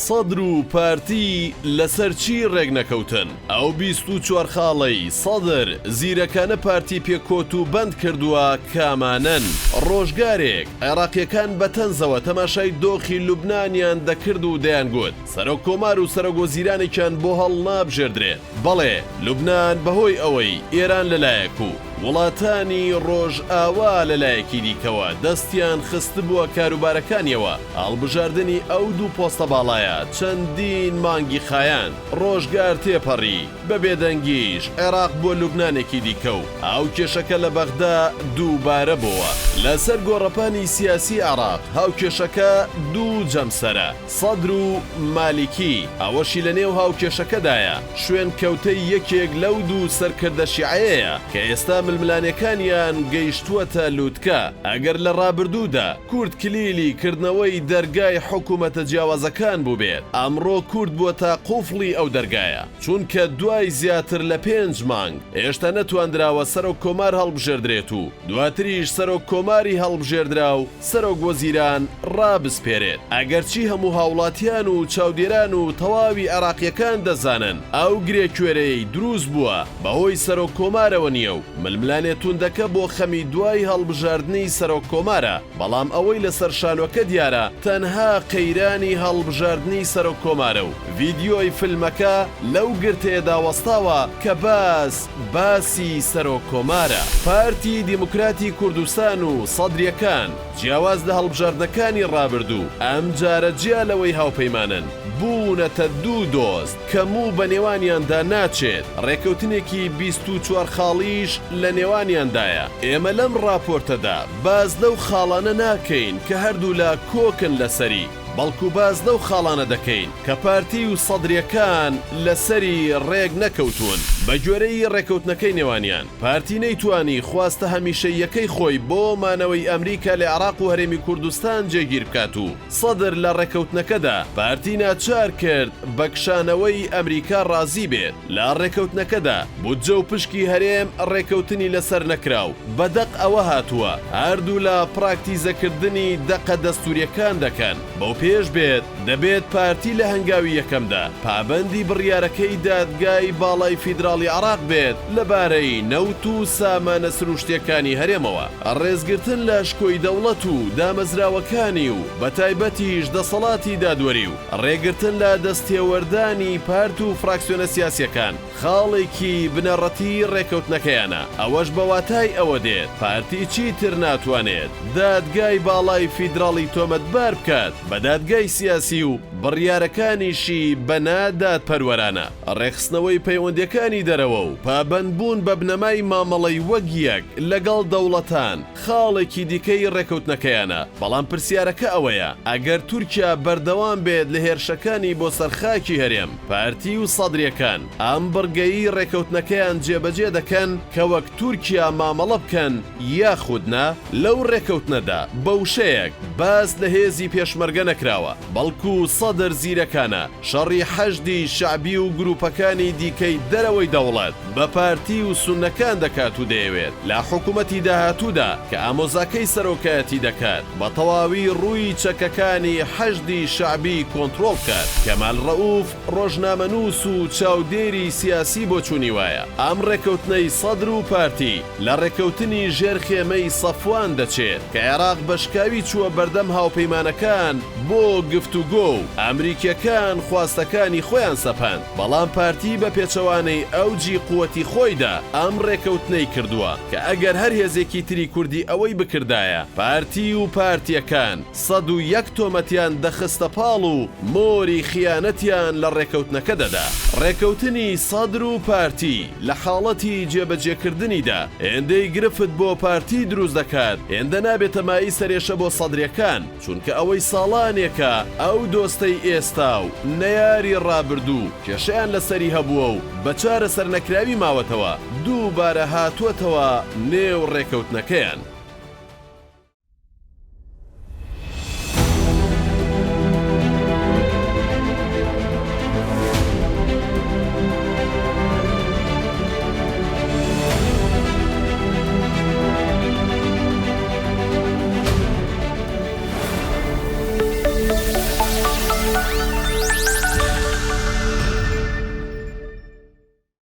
سەدر و پارتی لەسەر چی رێکنەکەوتن؟ ئەو 24 خاڵەی سەدر زیرەکانە پارتی پێ کۆت و بەند کردووە کامانەن؟ ڕۆژگارێک عێراقییەکان بە تەنزەوە تەماشای دۆخی لوبنانیان دەکرد و دەیانگوت سەرۆک کۆمار و سەرۆک وەزیرانێکیان بۆ هەڵنابژێردرێت. بەڵێ لوبنان بەهۆی ئەوەی ئێران لەلایەک و وڵاتانی ڕۆژئاوا لەلایەکی دیکەوە دەستیان خستبووە کاروبارەکانیەوە، هەڵبژاردنی ئەو دوو پۆستە باڵایە چەندین مانگی خایاند. ڕۆژگار تێپەڕی، بە بێدەنگیش عێراق بووە لوبنانێکی دیکە و هاوکێشەکە لە بەغدا دووبارە بۆوە. لەسەر گۆڕەپانی سیاسی عێراق هاوکێشەکە دوو جەمسەرە، سەدر و مالیکی، ئەوەشی لەنێو هاوکێشەکەدایە، شوێنکەوتەی یەکێک لەو دوو سەرکردە شیعەیەیە کە ئێستا ململانێکانیان گەیشتووەتە لوتکە. ئەگەر لە ڕابردوودا کورد کلیلی کردنەوەی دەرگای حکومەتە جیاوازەکان بووبێت، ئەمڕۆ کورد بووەتە قوفڵی ئەو دەرگایە، چونکە دوای زیاتر لە پێنج مانگ هێشتا نەتواندراوە سەرۆک کۆمار هەڵبژێردرێت و دواتریش سەرۆک کۆماری هەڵبژێردراو سەرۆک وەزیران ڕابسپێرێت. ئەگەرچی هەموو هاوڵاتیان و چاودێران و تەواوی عێراقییەکان دەزانن ئەو گرێ کوێرەیەی دروست بووە بەهۆی سەرۆک کۆمارەوە نییە و ململانێ توندەکە بۆ خەمی دوای هەڵبژاردنی سەرۆک کۆمارە، بەڵام ئەوەی لەسەر شانۆکە دیارە تەنها قەیرانی هەڵبژاردنی سەرۆک کۆمارە و ڤیدیۆی فلمەکە لەو گرتەیەدا وەستاوە کە باس باسی سەرۆک کۆمارە. پارتی دیموکراتی کوردستان و سەدریەکان جیاواز لە هەڵبژاردنەکانی ڕابردوو ئەمجارە جیا لەوەی هاوپەیمانن بوونەتە دوو دۆست کە موو بە نێوانیاندا ناچێت، ڕێکەوتنێکی 24 خاڵیش لە نێوانیاندایە. ئێمە لەم ڕاپۆرتەدا باس لەو خاڵانە ناکەین کە هەردوولا کۆکن لەسەری، بەڵکو باس لەو خاڵانە دەکەین کە پارتی و سەدریەکان لەسەری ڕێک نەکەوتوون. بە گوێرەی ڕێکەوتنەکەی نێوانیان، پارتی نەیتوانی خواستە هەمیشەییەکەی خۆی بۆ مانەوەی ئەمریکا لە عێراق و هەرێمی کوردستان جێگیر بکات و سەدر لە ڕێکەوتنەکەدا پارتی ناچار کرد بە کشانەوەی ئەمریکا ڕازی بێت. لە ڕێکەوتنەکەدا بودجە و پشکی هەرێم ڕێکەوتنی لەسەر نەکرا و بە دەق ئەوە هاتووە هەردوولا پراکتیزەکردنی دەقە دەستوریەکان دەکەن، بەوپێیەش بێت دەبێت پارتی لە هەنگاوی یەکەمدا پابەندی بڕیارەکەی دادگای باڵای فیدراڵی عێراق بێت لەبارەی نەوت و سامانە سروشتیەکانی هەرێمەوە. ڕێزگرتن لە شکۆی دەوڵەت و دامەزراوەکانی و بەتایبەتیش دەسەڵاتی دادوەری و ڕێگرتن لە دەستتێوەردانی پارت و فراکسیۆنە سیاسیەکان خاڵێکی بنەڕەتیی ڕێکەوتنەکەیانە، ئەوەش بە واتای ئەوە دێت پارتی چیتر ناتوانێت دادگای باڵای فیدراڵی تۆمەتبار بکات بە دادگای سیاسی و بڕیارەکانیشی بە نادادپەروەرانە. ڕێکخستنەوەی پەیوەندیەکانی دەرەوە و پابەندبوون بە بنەمای مامەڵەی وەک یەک لەگەڵ دەوڵەتان خاڵێکی دیکەی ڕێکەوتنەکەیانە، بەڵام پرسیارەکە ئەوەیە ئەگەر تورکیا بەردەوام بێت لە هێرشەکانی بۆ سەر خاکی هەرێم، پارتی و سەدریەکان ئەم بڕگەی ڕێکەوتنەکەیان جێبەجێ دەکەن کە وەک تورکیا مامەڵە بکەن یاخود نا؟ لەو ڕێکەوتنەدا بە وشەیەک باس لە هێزی پێشمەرگە نەکراوە، بەڵکو سەدر زیرەکانە شەڕی حەشدی شەعبی و گروپەکانی دیکەی دەرەوەی دەوڵەت بە پارتی و سوننەکان دەکات و دەیەوێت لە حکومەتی داهاتوودا کە ئامۆزاکەی سەرۆکایەتی دەکات بە تەواوی ڕووی چەکەکانی حەشدی شەعبی کۆنترۆڵ بکات. کەمال ڕەئوف ڕۆژنامەنووس و چاودێری سیاسی بۆچوونی وایە ئەم ڕێکەوتنەی سەدر و پارتی لە ڕێکەوتنی ژێر خێمەی سەفوان دەچێت کە عێراق بە شکاوی چووە بەردەم هاوپەیمانەکان بۆ گفتوگۆ و ئەمریکیەکان خواستەکانی خۆیان سەپاند، بەڵام پارتی بە پێچەوانەی ئەوجی قوەتی خۆیدا ئەم ڕێکەوتنەی کردووە کە ئەگەر هەر هێزێکی تری کوردی ئەوەی بکردایە پارتی و پارتیەکان 101 تۆمەتیان دەخستە پاڵ و مۆری خیانەتیان لە ڕێکەوتنەکە دەدا. ڕێکەوتنی سەدر و پارتی لە حاڵەتی جێبەجێکردنیدا هێندەی گرفت بۆ پارتی دروست دەکات هێندە نابێتە مایەی سەرێشە بۆ سەدریەکان، چونکە ئەوەی ساڵانێکە ئەو دۆستەی ئێستا و نەیاری ڕابردوو کێشەیان لەسەری هەبووە و بە چارەسەرنەکراوی ماوەتەوە، دووبارە هاتووەتەوە نێو ڕێکەوتنەکەیان.